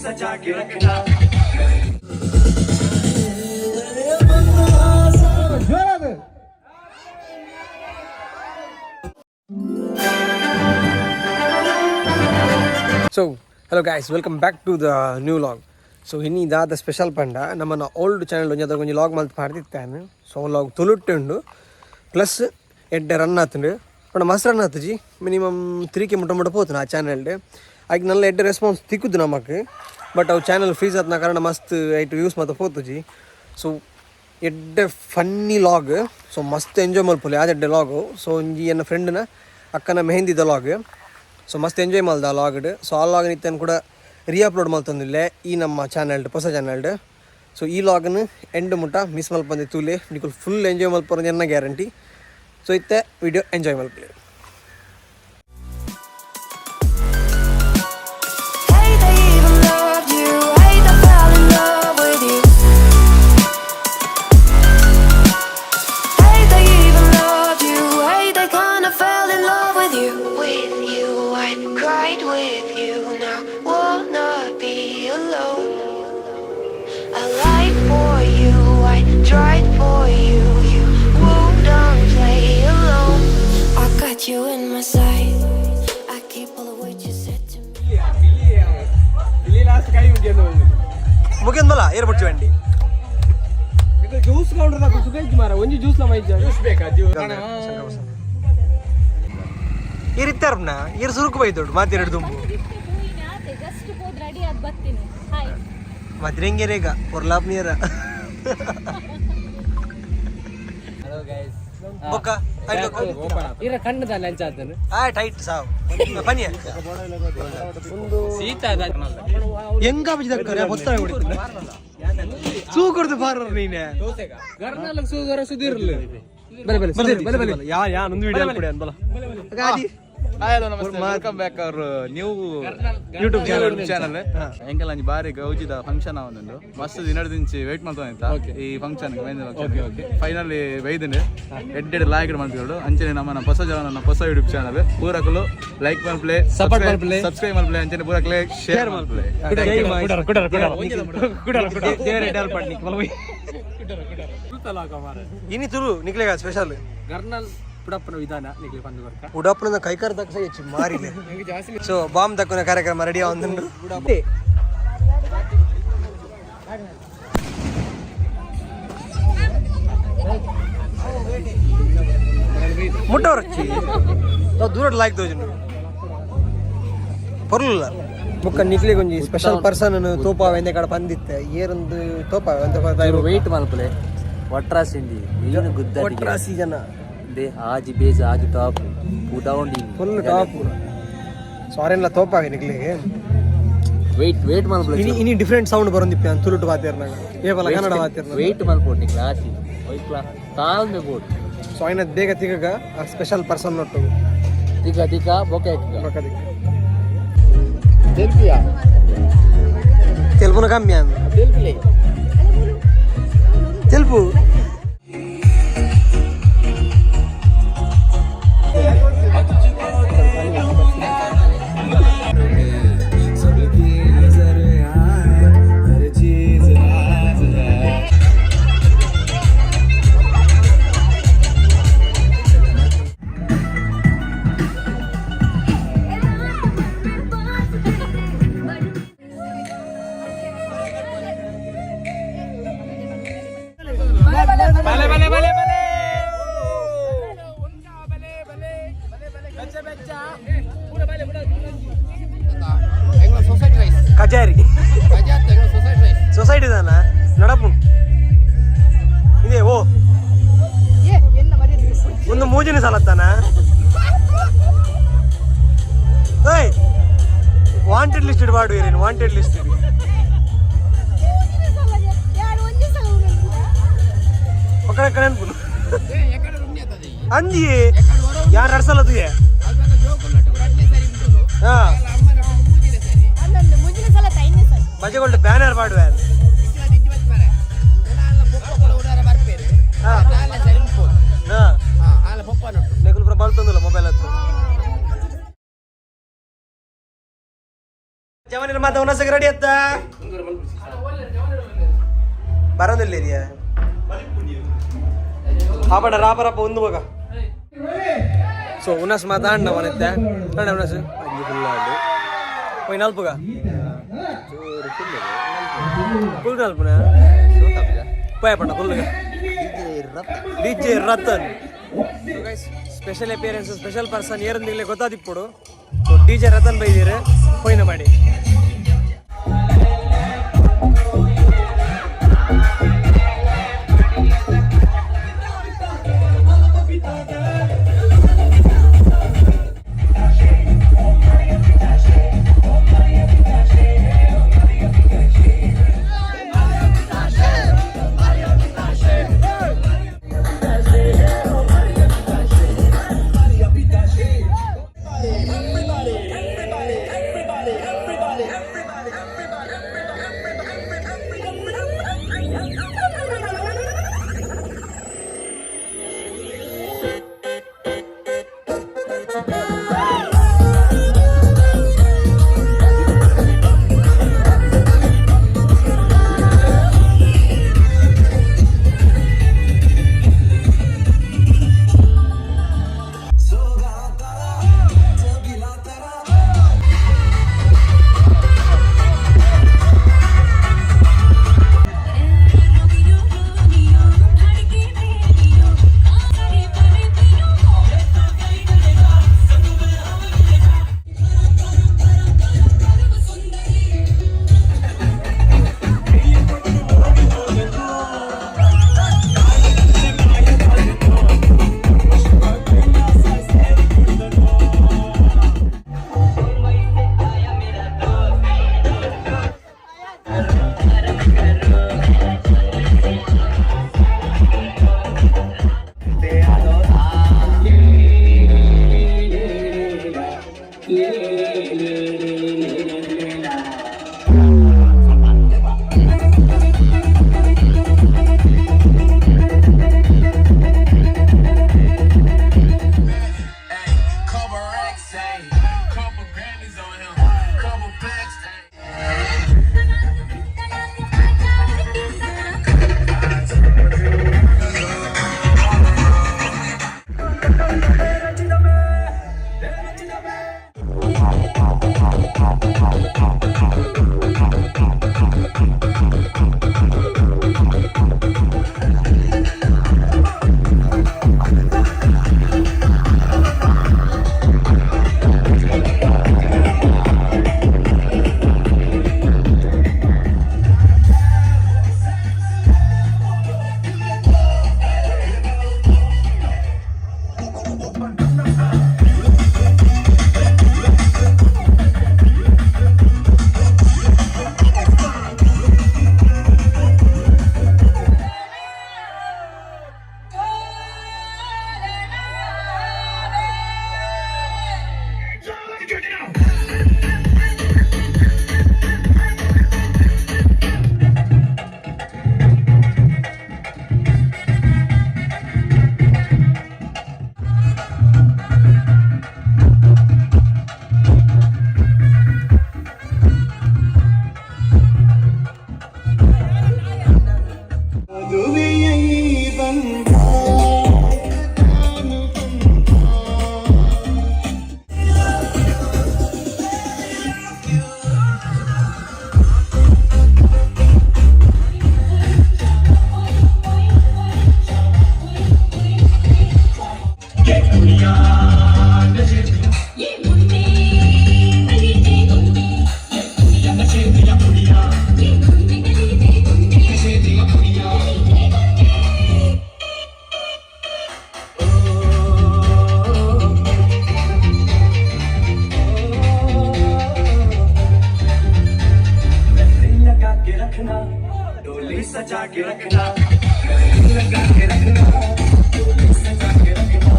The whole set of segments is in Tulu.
सजा के रखना। So hello guys, welcome back to the new vlog. So ಇನ್ನು ದಾದ ಸ್ಪೆಷಲ್ ಪಂಡ ನಮ್ಮನ್ನ ಓಲ್ಡ್ ಚಾನಲ್ ಒಂಜಿ ಅದ ಒಂಜಿ ಲಾಗ್ ಮಲ್ತ್ ಪಾಡ್ದಿತ್ತಾನು. ಸೊ ಲಾಗ್ ತುಳುಟ್ಟುಂಡು, ಪ್ಲಸ್ ಎಡ್ಡೆ ರನ್ ಆತುಂಡು. ಪಂಡ ಮಸ್ತ್ ರನ್ ಆತುಜಿ, ಮಿನಿಮಮ್ 3K ಮುಟ್ಟ ಮುಟ್ಟ ಪೋತುಂಡು ಆ ಚಾನಲ್ಡ್. ಐಕ್ ನಲ್ಲ ಎಡ್ಡೆ ರೆಸ್ಪಾನ್ಸ್ ತಿಕ್ಕುದು ನಮಕ್. ಬಟ್ ಅವು ಚಾನಲ್ ಫ್ರೀಸ್ ಆತ್ನ ಕಾರಣ ಮಸ್ತ್ ಐಟ್ ವ್ಯೂಸ್ ಮಾತ ಪೋತುಜಿ. ಸೊ ಎಡ್ಡೆ ಫನ್ನಿ ಲಾಗ್, ಸೊ ಮಸ್ತ್ ಎಂಜಾಯ್ ಮಲ್ಪೊಲಿ ಆದ್ ಎಡ್ಡೆ ಲಾಗು. ಸೊ ಒಂಜಿ ಎನ್ನ ಫ್ರೆಂಡ್ನ ಅಕ್ಕನ ಮೆಹಂದಿದ ಲಾಗ್. ಸೊ ಮಸ್ತ್ ಎಂಜಾಯ್ ಮಲ್ದ ಆ ಲಾಗ್ಡ್. ಸೊ ಆ ಲಾಗ್ ನಿತ್ಯನ್ ಕೂಡ ರೀಅಪ್ಲೋಡ್ ಮಲ್ತೊಂದಿಲ್ಲೆ ಈ ನಮ್ಮ ಚಾನಲ್ಡ್, ಹೊಸ ಚಾನಲ್ಡ್. ಸೊ ಈ ಲಾಗ್ನ ಎಂಡ್ ಮುಟ್ಟ ಮಿಸ್ ಮಲ್ಪಂದೆ ತೂಲೆ, ನಿಕುಲು ಫುಲ್ ಎಂಜಾಯ್ ಮಲ್ಪೊಂದು ಎನ್ನ ಗ್ಯಾರಂಟಿ. ಸೊ ಇತ್ತೆ ವಿಡಿಯೋ ಎಂಜಾಯ್ ಮಲ್ಪಲೆ. Hate I even loved you. Hate I fell in love with you. Hate I even loved you. Hate I kinda fell in love with you. With you, I cried with you. Now wanna be alone. I lied for you. I tried for you. You wouldn't play alone. I got you in my sight. I keep all the words you said to me. ಮುಗಿಯಂದಲ್ಲ ಏರ್ ಬಿಡ್ಚು ವಂಡಿ. ಜ್ಯೂಸ್ ಕೌಂಟರ್ ದಾಕು ಸುಖ ಮಾರ ಒಂಜಿ ಜ್ಯೂಸ್ ಲ ಮೈಜ. ಜ್ಯೂಸ್ ಬೇಕಾ? ಈ ಇತ್ತಾರಪ್ನ ಈರ್ ಸುರುಕು ಬೈದೋಡು ಮಾತೆರಡು ದುಂಬು. ಜಸ್ಟ್ ಹೋದ್ ರೆಡಿ ಆಗಿ ಬರ್ತೀನಿ, ಹಾಯ್. ಮದ್ರೆಂಗೆರೇಗ ಪೊರ್ಲಾಪ್ ನೀರ. Hello guys. ಬೊಕ್ಕ ಇರ ಕಣ್ಣದ ಲಂಚ್ ಆತನು. ಆ ಟೈಟ್ ಸಾವು ಪನಿಯ. ಸೀತ. ಹೆಂಗ ಬಜ್ಜದಕ್ಕರೆ ಬೊತ್ತಾಯ ಹೊಡಿತೀನಿ ಸೂ ಕೊಡ್ದು ಬಾರರ್ ನೀನೆ. ಗರ್ನಲ್ ಸೂಗರ ಸುದಿರ್ಲು ಬಲೆ ಬಲೆ ಸುದಿರ್ ಬಲೆ ಬಲೆ. ಯಾ ಯಾ ನಂದು ವಿಡಿಯೋ ಕೊಡಿ ಅಂದಲ್ಲ ಗಾಡಿ. Hi, hello, namaste, welcome back our new YouTube channel. Channel. ಎಂಕಲ್ ಅಂಜಿ ಬಾರಿ ಗೌಜಿದ ಫಂಕ್ಷನ್ ಒಂದುಂಡು. ಮಸ್ತ್ ದಿನದಿಂಚಿ ವೇಟ್ ಮಾಡ್ತಾ ಈ ಫಂಕ್ಷನ್. ಫೈನಲಿ ಬೈದಿಂಡು. ಎಡ್ಡೆಡ್ ಲಾಯ್ಕ್ ಮಾಡ್ತಿರೋಡು. ಅಂಚನೆ ನಮ್ಮನ ಹೊಸ ಜನ, ನನ್ನ ಹೊಸ ಯೂಟ್ಯೂಬ್ ಚಾನಲ್ ಪೂರಕಲು ಲೈಕ್ ಮಲ್ಪ್ಲೆ, Support ಮಲ್ಪುಲೆ. ಸಬ್ಸ್ಕ್ರೈಬ್ ಮಲ್ಪ್ಲೆ, ಅಂಚನೆ ಪೂರಕಲೆ ಶೇರ್ ಮಲ್ಪ್ಲೆ. ಇನಿ ತುರು ನಿಕ್ಲೆಗ ಸ್ಪೆಷಲ್. ಗರ್ನಲ್ ಪುಡಪ್ಪನ ವಿಧಾನ ನಿಕ್ಲೆ ಬಂದು ಬರ್ಕ. ಉಡಪ್ಪನ ಕೈಕಾರ್ ದಕ್ಕ ಹೆಚ್ಚು ಮಾರಿಲೆ. ಸೊ ಬಾಂಬ್ ದಕ್ಕುನ ಕಾರ್ಯಕ್ರಮ ರೆಡಿ ಆವಂದುಂಡು. ಮುಟ್ಟವರಚ್ಚಿ ದೂರ ಲೈಕ್ ದೋಜುಂಡು ಪರ್ಲುಲ್ಲ. ಬೊಕ್ಕ ನಿಕ್ಲೆಗ್ ಒಂಜಿ ಸ್ಪೆಷಲ್ ಪರ್ಸನ್ ತೋಪಾವೆ ಎಂದೆ ಕಡ ಪಂದಿತ್ತೆ ಏರೊಂದು ತೋಪಾವೆ ಅಂತ. ವೇಟ್ ಮಲ್ಪಲೆ ವಟ್ರಾಸಿ ಇಂಡಿ ಏನು ಗುದ್ದ. ಒಟ್ರಾಸಿ ಜನ. ದೆ ಆಜಿ ಬೇಜ್ ಆಜಿ ಟಾಪ್ ಉಡೌಂಡಿ. Full top. ಸೊ ಅರೆನ್ಲ ತೋಪಾವೆ ನಿಕ್ಲೆಗ್. ವೇಟ್ ವೇಟ್ ಮಲ್ಪಲೆ. ಇನಿ ಇನಿ ಡಿಫ್ರೆಂಟ್ ಸೌಂಡ್ ಬರೊಂದಿಪ್ಪೆ ಅಂತ ತುಳುಟು ಬಾತಿರ್ನಾಗ ಏಪಲ ಕನ್ನಡ ಬಾತಿರ್ನಾಗ. ವೇಟ್ ಮಲ್ಪೊಡು ನಿಕ್ಲೆ ಆತಿ ಒಯ್ಕ್ಲ ತಾಳ್ಮೆ ಬೋಡು. ಸೊ ಐನ ಬೇಗ ತಿಗಗ ಆ ಸ್ಪೆಷಲ್ ಪರ್ಸನ್ ಒಟ್ಟು. ತಿಕ್ಕ ತಿಕ್ಕ ಬೊಕೆ. ಬೊಕ್ಕ ದಿಕ್ಕ ತೆಲ್ಪುನ ಕಮ್ಮಿ ಅಂದ್ ತೆಲ್ಪು. सबकी नजर यहाँ है, हर चीज राज है। ಬಲೆ ಬಲೆ ಬಲೆ ಬಲೆ. ಕಚೇರಿ ಸೊಸೈಟಿ ದಾನ ನಡಪು ಇದೆ. ಓ ಒಂದು ಮೂಜಿನ ಸಲತ್ತಾನ. ಏಯ್, ವಾಂಟೆಡ್ ಲಿಸ್ಟ್ ಇಡಬಾರ್ದು ಏನೇನು ವಾಂಟೆಡ್ ಲಿಸ್ಟ್. ಒಕ್ಕಡೆ ಕಡೆ ಅನ್ಪುನು ಅಂಜಿ ಯಾರು ನಡ್ಸಲ್ಲ ತುಯೆ. ಹಾ ಬಜೆಗೊಂಡು ಬ್ಯಾನರ್ ಮಾಡುವೆ. ಹಾ ಹಾ ನೆಗುಲ್ ಬಲ್ತೊಂದಿಲ್ಲ ಮೊಬೈಲ್ ಹತ್ರ. ಜವನಿರ ಮಾತ ಉನಸಕ್ಕೆ ರೆಡಿ ಅತ್ತ ಬರೋದಿಲ್ಲ ಇದೆಯಾ ಆಪಡ ರಾಪರಪ್ಪ ಒಂದು ಮಗ. ಸೊ ಉನಸ್ ಮಾತಾಡ್ನ ಮನೆತ್ತೆ ಅಣ್ಣ ಉನಸ್ ಪೋಯ್ ನಲ್ಪುಗ ಕುಲ್ ನಲ್ಪುನ ಪೋಯ ಪಣ್ಣ ಕುಲ್ಲುಗ. DJ Ratan special appearance, special person ಏರಂದಿಗ್ಲೇ ಗೊತ್ತಾದಿಪ್ಪುಡು. ಸೊ ಡಿಜೆ ರತನ್ ಬೈದಿರು, ಪೋಯ್ನ ಮಾಡಿ. Couple racks, ayy. Couple Grammys on him. Couple plaques, ayy. सजा के रखना, लगा के रखना, सजा के रखना।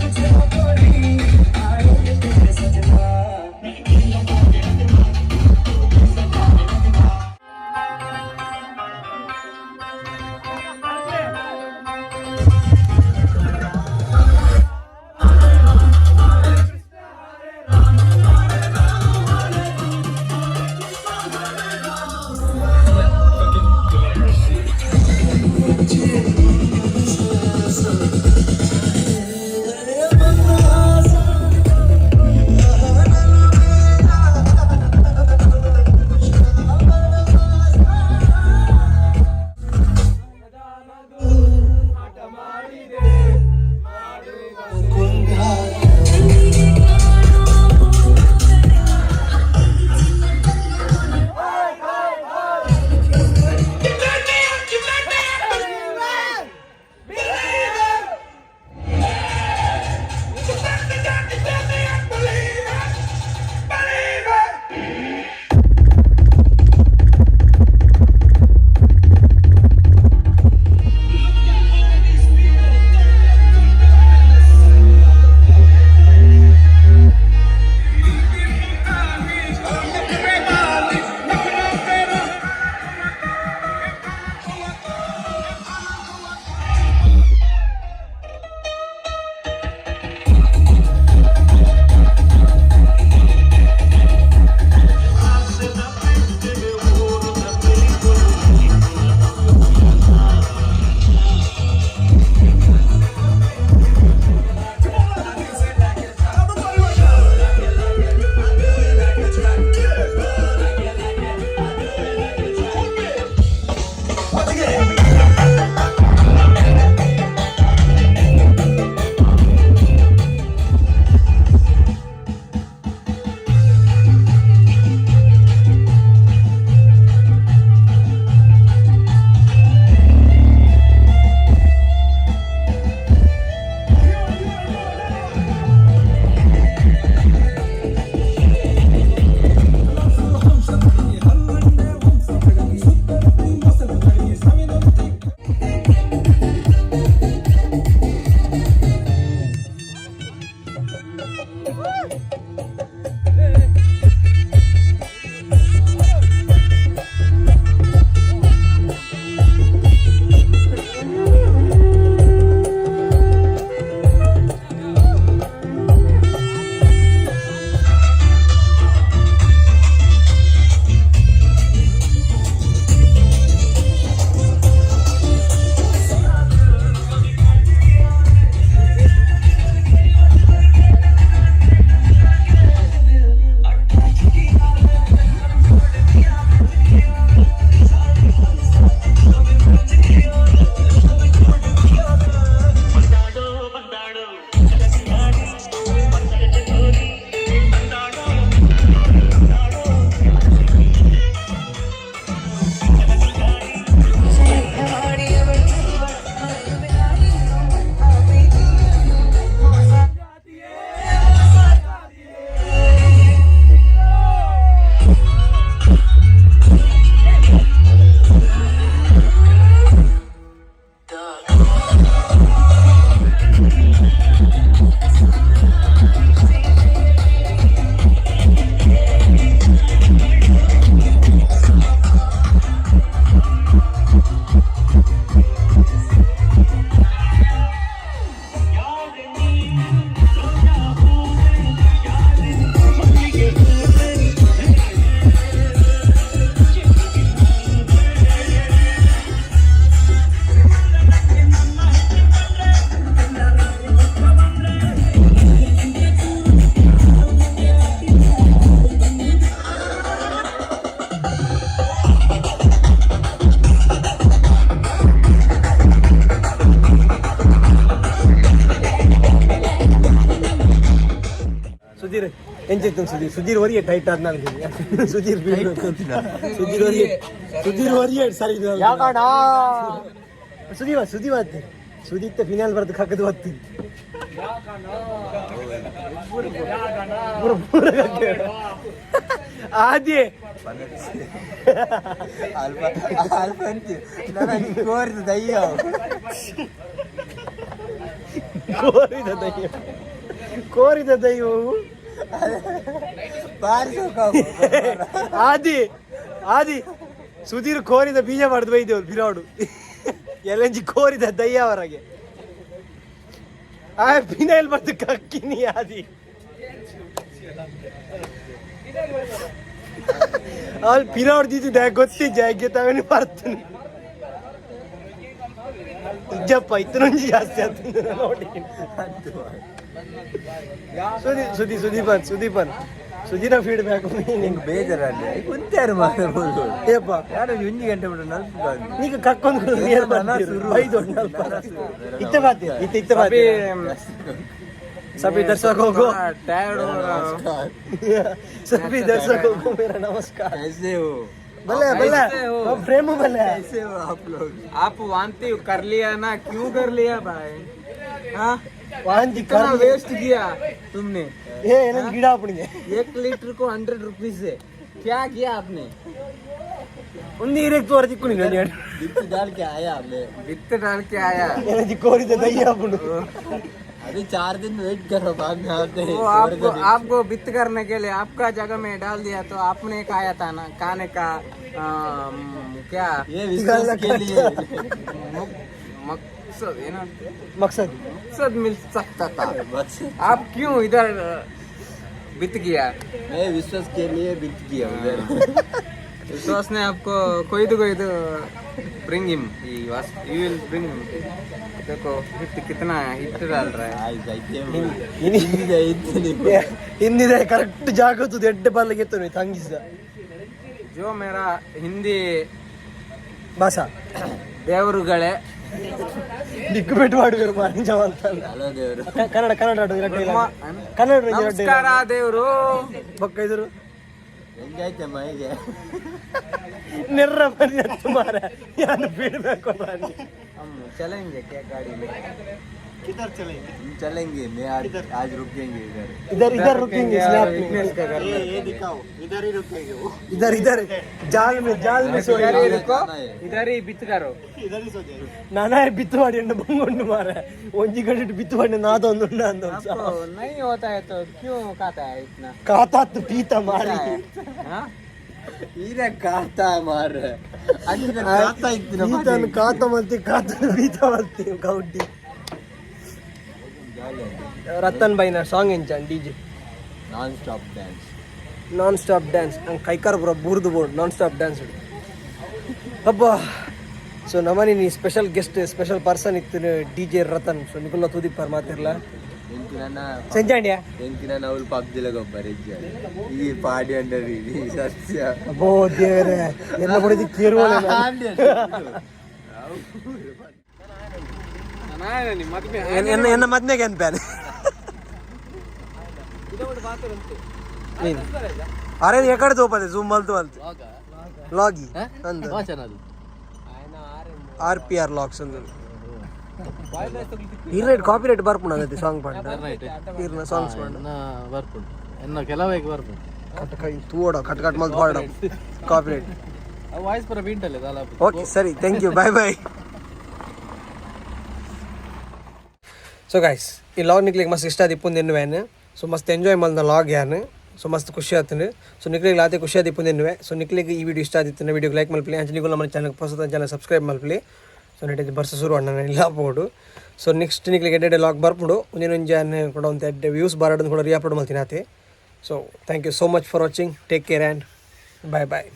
तुझे गोरी आए तेरे सजना। ಇತ್ತು ಸುಧೀರ್. ಸುಧೀರ್ ವರಿಗೆ ಟೈಟ್ ಆದ ನನಗೆ. ಸುಧೀರ್, ಸುಧೀರ್ ವರಿಗೆ, ಸುಧೀರ್ ವರಿಗೆ ಸರಿ. ಯಾಕಣ ಸುದೀವ ಸುದೀವ ಸುದೀತ್ ಫಿನಾಲ್ ಬರ್ದು ಕಕ್ಕದು ಹೊತ್ತಿ ಪೂರ ಪೂರ ಕಕ್ಕೆ. ಆದಿ ಅಲ್ಪ ಅಲ್ಪ ಕೋರಿದ ದಯ್ಯ. ಕೋರಿದ ದೈವ, ಕೋರಿದ ದೈವವು. ಬಾರಿ. ಆದಿ, ಆದಿ, ಸುಧೀರ್ ಕೋರಿದ ಬೀಜ ಮಾಡ್ದು ಬೈದೇವ್ರು ಬಿರಾಡು ಎಲ್ಲಂಜಿ ಕೋರಿದ ದಯ್ಯ ಅವರಗೆ. ಆ ಫಿನೈಲ್ ಬರ್ದು ಕಕ್ಕಿನಿ ಆದಿ. ಅಲ್ಲಿ ಪಿರಾಡ್ ದಿದ್ದ ಗೊತ್ತಿಜ್ಜ ತಾವೇನು ಬರ್ತನೆ ಇಜ್ಜಪ್ಪ ಇತ್ತನೊಂಜಿ ಜಾಸ್ತಿ ಆಗ್ತದೆ ನೋಡಿ. ಸುದಿ ಸುದಿ ಸುದೀಪನ್ ಸುದೀಪನ್ ಸುದೀನ ಫೀಡ್ಬ್ಯಾಕ್. ನಿಂಗೆ ಬೇಜಾರಲ್ಲಿ ಕುಂತಾರು ಮಾತಾಡ್ಬೋದು. ಏಪ್ಪ? ಯಾರು ಒಂಜಿ ಗಂಟೆ ಬಿಟ್ಟು ನಲ್ಪು. ನೀಗ ಕಕ್ಕೊಂದು ನೀರು ಐದು ಇತ್ತೆ ಬಾತಿ ಇತ್ತೆ ಇತ್ತೆ ಬಾತಿ. सभी दर्शकों को टायर्ड हो रहा हूँ। सभी दर्शकों को मेरा नमस्कार। कैसे हो? भले भले। कैसे हो? प्रेम भले। कैसे हो आप लोग? आप वांति कर लिया ना? क्यों कर लिया भाई? हाँ? वांति कितना कर वेस्ट किया तुमने। ए एना गिड़ा अपनी। 1 लीटर को 100 रुपीज है, क्या किया आपने? ಒಂದು ಈರೆಗ್ ತೋರ ಚಿಕ್ಕುನಿ. बित्त डाल के आया मैं। वित्त डाल के आया। ಎನಜಿ ಕೋರಿದ ದಯ್ಯ ಅಪ್ಪುಂಡು. अरे, 4 दिन वेट करो, बाद में आते हैं। वो आपको आपको वित्त करने के लिए आपका जगह में डाल दिया तो आपने खाया था ना? खाने का क्या? ये विश्वास के लिए। मकसद है ना? मकसद। मकसद मिल सकता था। बस। आप क्यों इधर बित गया? मैं विश्वास के लिए बित किया उधर। विश्वास ने आपको कोई तो bring him, he was, you will bring him. देखो, हिट कितना है, हिट डाल रहा है। आज जाइए। ಹಿಂದಿದೆ ಕರೆಕ್ಟ್ ಜಾಗದ್ದು ಎಡ್ಡೆ ಬಲ್ಲಿಗೆ ಎತ್ತು ತಂಗಿಸಿದ. जो मेरा हिंदी ಭಾಷಾ ದೇವರುಗಳೇ. ದಿಕ್ಕು ಬಿಟ್ಟು ಮಾಡುವರು ಮಾರಿಂಜ ಅಂತ. ಹಲೋ ದೇವರು. ಕನ್ನಡ ಕನ್ನಡ ಆಡು ಎರಡು dialogue. Kannada ಎರಡು. ನಮಸ್ಕಾರ ದೇವರು. ಬೊಕ್ಕ ಇದ್ರು. ಹೆಂಗಾಯ್ತಮ್ಮ ಹೀಗೆ? ನೆರ್ರ ಬನ್ನಿ ಮಾರ ಯಾನು ಬಿಡ್ಬೇಕು ಬನ್ನಿ. हम चलेंगे क्या गाड़ी में? हम चलेंगे, मैं आज आज रुकेंगे इधर। इधर इधर रुकेंगे स्लैब में। विघ्नेश का घर में। इधर इधर जाल में, जाल में सो. इधर ही रुको, इधर ही बित करो. ನಾನೇ ಬಿತ್ತು ಮಾಡಿ ಉಂಡು ಬಂಗೊಂಡು ಮಾರ ಒಂಜಿ ಗಂಟೆ ಬಿತ್ತು ಮಾಡಿ ನಾದೊಂದು ಉಂಡು ಅಂದ. आपको नहीं होता है तो क्यों खाता है इतना? ಕಾತಾತ್ತು ಪೀತ ಮಾರಿ. हाँ? ಈರ ಕಾತಾ ಮಾರ ಅಂದ್ರೆ ಕಾತಾ ಇತ್ತು. ಪೀತನು ಕಾತ ಮಲ್ತಿ, ಕಾತನು ಪೀತ ಮಲ್ತಿ ಗೌಡ್ಡಿ. ರತನ್ ಬೈನ ಸಾಂಗ್ ಎಂಚ DJ? Non stop dance. Non stop dance. ನಂಗೆ ಕೈಕಾರ ಬರೋ ಬೂರ್ದು board non stop dance. ಅಬ್ಬಾ, ಸೊ ನಮ್ಮನೆ ನೀ special guest, special person ಇತ್ತು ಡಿಜೆ ರತನ್. ಸೊ ನಿಕುಲ್ಲ ತೂದಿಪ್ಪರ್ ಮಾತಿರ್ಲ. ಎಂಕಿನ ಸಂಜಾಂಡ್ಯಾ. ಎಂಕಿನ ನಾವು ಪಬ್ಜಿಲ ಗೊಬ್ಬರ ಈ ಪಾಡಿ ಅಂಡರ್ ಈ ಸತ್ಯ. ಅಬ್ಬೋ ದೇವರೇ, ಎಲ್ಲ ಬಡಿದು ಕೇರುವ. ಎನ್ನ ಎನ್ನ ಮದ್ಮೆಗೆ ಅನ್ಪ್ಯಾನೆ. ಅರೆ, ಎಕಡೆ ತೋಪದೆ ಜೂಮ್ ಮಲ್ತು ಮಲ್ತು ಲಾಗಿ ಅಂದ R P R logs ಅಂದ. ಇರ್ರೇಟ್ ಕಾಪಿ ರೇಟ್ ಬರ್ಪುಂಡು ಅದೇ ಸಾಂಗ್ ಪಂಡ ಇರ್ನ ಸಾಂಗ್ಸ್ ಪಂಡ. ಬರ್ಪುಂಡು ಎನ್ನ ಕೆಲವೈಗೆ ಬರ್ಪುಂಡು. ಕಟ್ ಕೈ ತೂಡ ಕಟ್ ಕಟ್ ಮಲ್ತು ಪಾಡ copy rate. Voice ಪರ ಬೀಂಟಲ್ಲ. ಓಕೆ, ಸರಿ, thank you, bye bye. So guys, ಈ ಲಾಗ್ ನಿಕ್ಲಿಗೆ ಮಸ್ತ್ ಇಷ್ಟ ಆದಿಪ್ಪುಂದು ಎನ್ನುವೇನು. ಸೊ ಮಸ್ತ್ ಎಂಜಾಯ್ ಮಲ್ದ ಲಾಗ್ ಯಾನ್. ಸೊ ಮಸ್ತ್ ಖುಷಿ ಆತಂಡು. ಸೊ ನಿಕ್ಲಿಗೆ ಲಾತೆ ಖುಷಿ ಆದಿಪ್ಪುಂದು ಎನ್ನುವೆ. ಸೊ ನಿಕ್ಲಿಗೆ ಈ ವಿಡಿಯೋ ಇಷ್ಟ ಆದಿತ್ತು, ವಿಡಿಯೋಗೆ ಲೈಕ್ ಮಲ್ಪಲಿ. ಅಂಚ ನಿಗುಲು ನಮ್ಮ ಚಾನಲ್ ಹೊಸ ಚಾನಲ್ ಸಬ್ಸ್ಕ್ರೈಬ್ ಮಲ್ಪಲಿ. ಸೊ ನೆಟ್ ಬರ್ಸ ಶುರು ಅಣ್ಣ ಇಲ್ಲ ಪೋಡು. ಸೊ ನೆಕ್ಸ್ಟ್ ನಿಕ್ಲಿಗೆ ಎಡ್ಡೆ ಲಾಗ್ ಬರ್ಪುಡು. ಒಂದಿನ ಒಂಜಿ ಕೂಡ ಒಂದು ಎಡ್ಡೆ ವ್ಯೂಸ್ ಬಾರಡನ್ನು ಕೂಡ ರೀಅಪ್ಲೋಡ್ ಮಲ್ತೀನಿ ಆತೆ. So thank you so much for watching. Take care and bye bye.